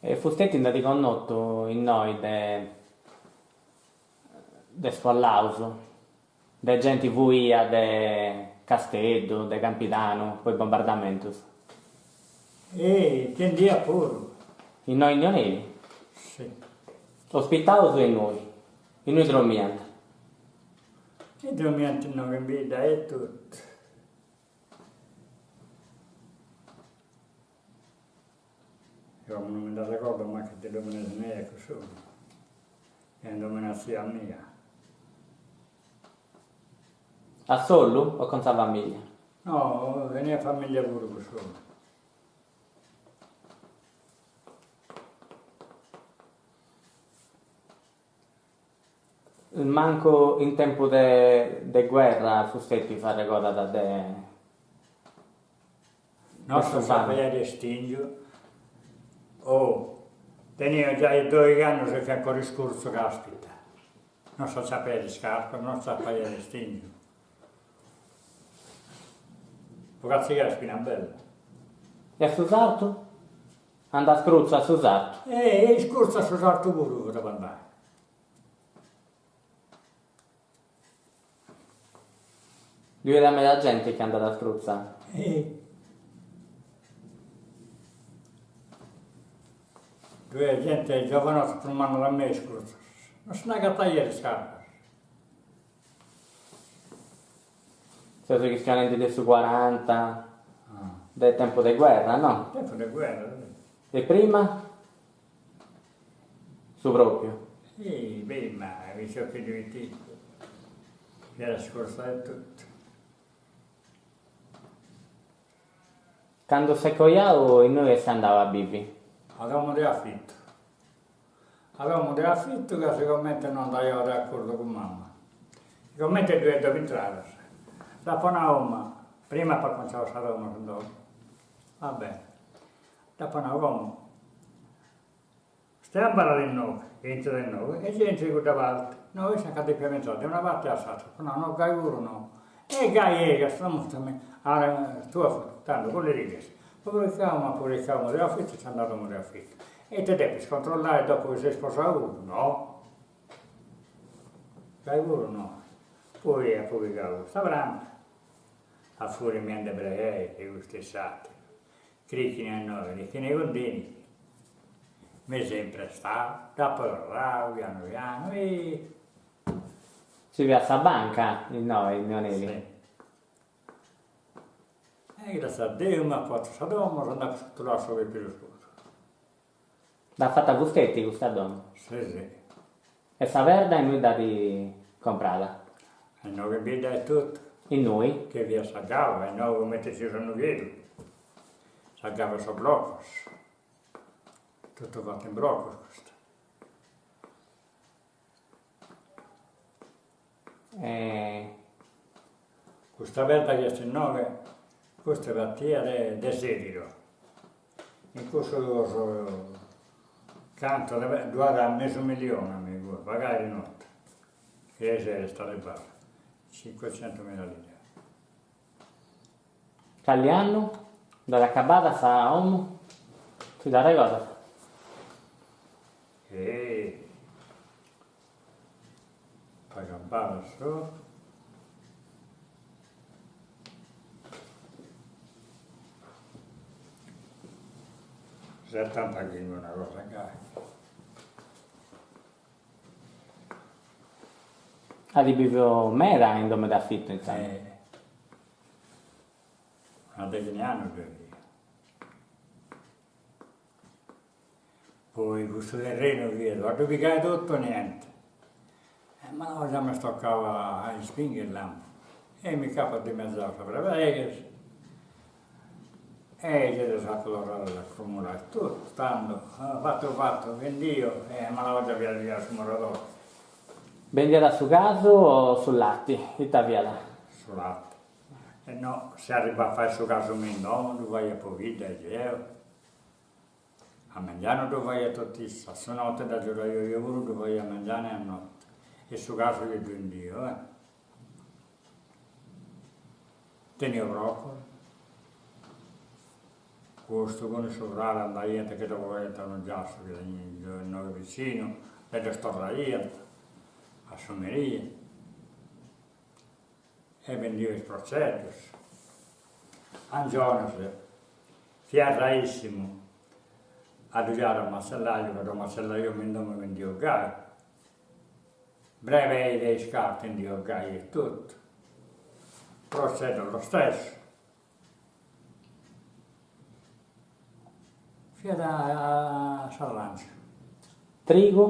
E fusteti nd'at connotu innoi de de sfollaus, de genti fuia de Casteddu, de Campidanu po is bombardamentus. E intendia puru. Innoi in Neoneli? Si. Ospitaus innui? Innui dromiant? E dromiant inoghe in bidda etotu. Como non mi nd'arregordo mancu ite domine si naiat cussu, fiat domine tzia mia. A solu o cun sa familia? No, teniat familia puru cussu. Mancu in tempus de de guerra fusteti s'arregodat de Nosu s'abbaiat istingiu, oh, tenia giai doighi annus e fia ancora iscurtzu, caspita, non s'aciapaiat iscarpas, non s'aciapaiat istingiu. Po catzigai ispina bella. E a su sartu? Andat scrutzu a su sartu. E iscurtzu a su sartu puru podevo andai. Ddu iat meda genti chi andat scrutza. Ddu iat genti giovanotu prus manna de mei iscurtzos. Non si nd'agataiat iscarpas. Seus chistionendi de su cuaranta, de tempu de guerra, no? Tempu de guerra, si. E prima? Su propriu. Si, prima, piciocheddu piticu, fiat iscurtzu etotu. Candu s'est coiau innui est andau a bivi? A domo de afitu. A domo de afitu ca sigomente no andaiaus de acordu cun mama, sigomente ddu iat dopu intradas, dd'apo nau ma, prima apo aconciau sa domo cun domo, va bene, dd'apo nau como, Vostè abarrat inoghe, intrat inoghe e gei intro in cudda parte, no, issa nche depiat intrare de una parte a s'atra, apo nau no gai puru no, e gai est, ca sa domo tue tando collirigas, Publicau m'at publicau domo de afitu, est andau a domo de afitu. E ite depis controllai dopu chi ses sposau puru? No. Gai puru no. Poi apu pigau custa pranta, a furia mia de preghei e custu e s'ateru, crichini a innoi, crichini cundini, mi seu imprestau, dd'apu torrau pianu pianu e. Ci fiat sa banca innoi in Neoneli? Si. E gràtzias a Deus m'apo fatu sa domo, so andadu a iscutulau su dèpidu puru. Dd'at fata fusteti custa domo? Si si. E sa perda innui dd'at comprada? Inoghe in bidda etotu. Innui? Che fiat sa gava, inoghe comente ci su Nughedu, sa gava 'e sos blocos, totu fatu in blocos custu. E. Custa perda chi est inoghe, custa partiat de de Sedilo, in cussos cantu ddu at mesu millione amigu, pagai de notte, chi est est arribbada, cinquecentomila lire. Cali annu dd'at acabada sa 'omu? Si dd'arregodat? E Acabada su. Setantachimbe una cosa gai. At biviu meda in domu de afitu intzandus. Eh. Una dexina 'e annus deu fia. Poi custu terrenu fiat a ddu pigai totu o niente. E ma no già m'est tocau a ispingher lampu. E mi ch'apo dimezau sas brebeghes e gei ddas apo torradas a accumulai totu, tando fatu fatu bendio e a mala 'ogia fiat arribau su muradori. Bendiat su casu o su lati? Ita fiat? Su lati. E no, si arribà a fai su casu me in domo ddu faia pobidda e geo. A mengianu ddu faiat totu issa, a su note dd'agiudaio eo puru ddu faia a mengianu e a note, e su casu gei ddu 'endio, eh. Tenio procos. Custu cun su frade andaiant chi ddu bogaiant a unu giassu chi teniant innoghe vicinu e ddos torraiant a su merie e bendiu is proceddus, angiones, fiat rarissimu a ddu giare a macellaju ca ddu macellaiaus in domu e bendiaus gai, brebei de iscartu 'endiaus gai etotu, proceddos lo stesso. Fiat s'arràngiu. Trigu?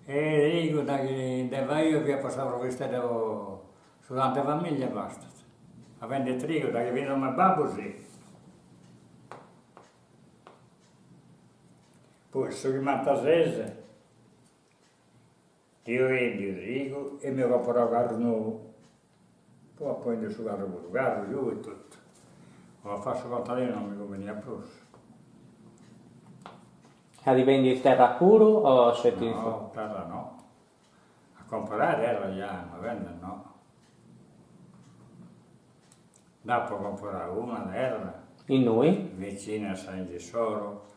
E trigu daghi nde faio fiat po sa provvistedda po su tantu 'e familia e bastat. A bendi trigu daghi fiat in domu 'e babbu si. Poi su chimbantases Deu 'endiu trigu e m'eo comporau carru nou, poi apo 'endiu su carru puru, carru, giugu e totu, a fai su contadinu non mi cumbeniat prus. At bendiu is terras puru o sceti su. No, terra no. A comporai terra ja, ma bendi no. Nd'apo comporau una terra. Innui? Vicinu a sa 'ingia issoro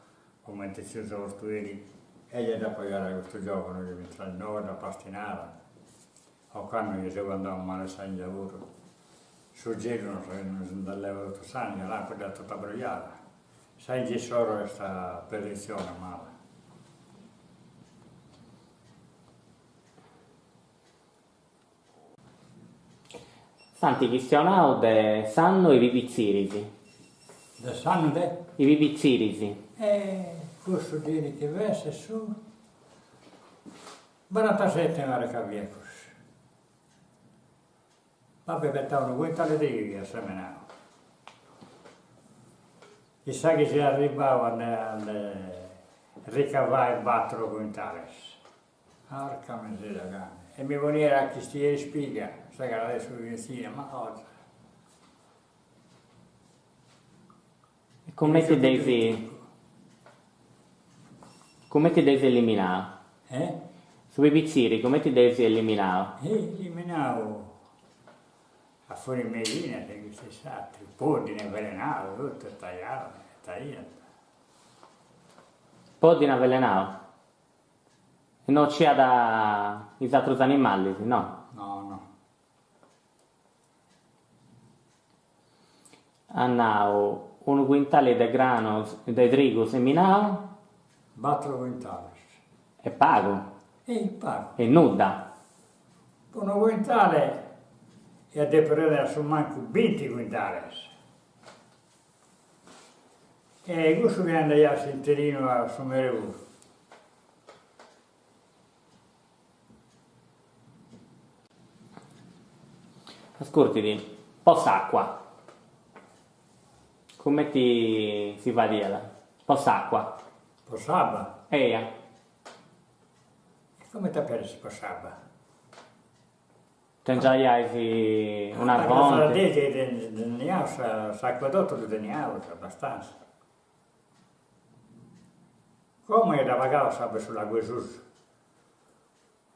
Comente tziu s'ortueri e gei dd'apo giada a custu giovanu chi fint tra innoghe dda pastinada. Ocannu chi seu andau male sa 'ingia puru. Su gelu non si nd'at leau totu s'àniga, lampu dd'at totu abrujada. Sa 'ingia issoro est a perdizione mala. S'ant chistionau de s'annu 'e pibitziris. De s'annu de? I pibitziris. E cussu diat chi fessit su barantaseti mi paret ca fiat cussu. Babbu iat betau unu cuintali de trigu iat semenau. Chissà chi siat arribau a nde ricavai batoro cuintales. Porca miseria cane. E mi poniat a chistire ispiga, sa cara de su pipitzine, ma cosa. E cumenti dd'eis cumenti dd'eis eliminau? Eh? Su pipitziri cumenti dd'eis eliminau? Eliminau a funi meighinas e custu e s'aturu, poddine avvelenau, totu 'ettaiaus, 'ettaiant. Poddine avvelenau? E no 'ociat is atrus animalis, no? No, no. At nau unu cuintali de granu de trigu seminau. Batoro cuintales. Est pagu. E pagu. Est nudda. Po unu cuintale iat depiu tenni a su mancu binti cuintales. E cussu chi andaiat s'interinu a su mere puru. Ascurtit, po s'acua, cumenti si fadiat, po s'acua. Po s'abba? Eia. E cumenti aperis po s'abba? Tengiaiais una fonti? Teniaus s'acuedotu ddu teniaus abastanza. Como dda pagaus s'abba 'e su lagu 'e susu,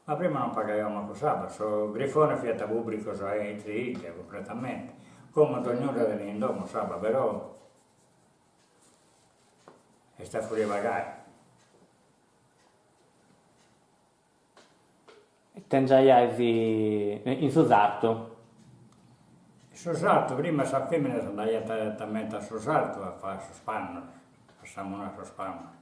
ma prima non pagaiaus mancu s'abba, sos grifones fiant pubricos a intro 'e 'idda cumpletamente, como dognunu dda tenit in domo s'abba, però est a furia pagai. Tengiaiais in su sartu. In su sartu, prima sas feminas andaiant direttamente a su sartu a fai sos pannos, a samunare sos pannos,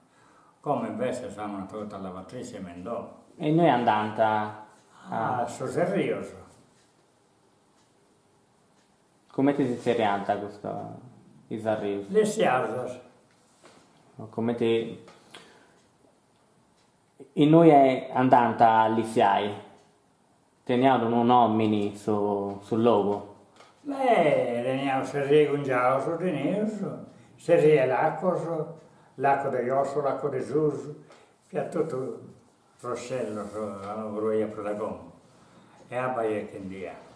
como invece samunant totu a lavatrice me in domo. E innui andant a. A sos errios. Cumenti si tzerriant custos is arrius? Lessiarzos. Cumenti Innui andant a lissiai? Teniat unu nomini su su logu? Beh, teniaus s'erriu 'e Cungiaus, teneus, s'erriu 'e Lacos, Lacu de josso, Lacu de susu, fiat totu ruscellos, proiat prus de como, e abba iat chi nd'iat.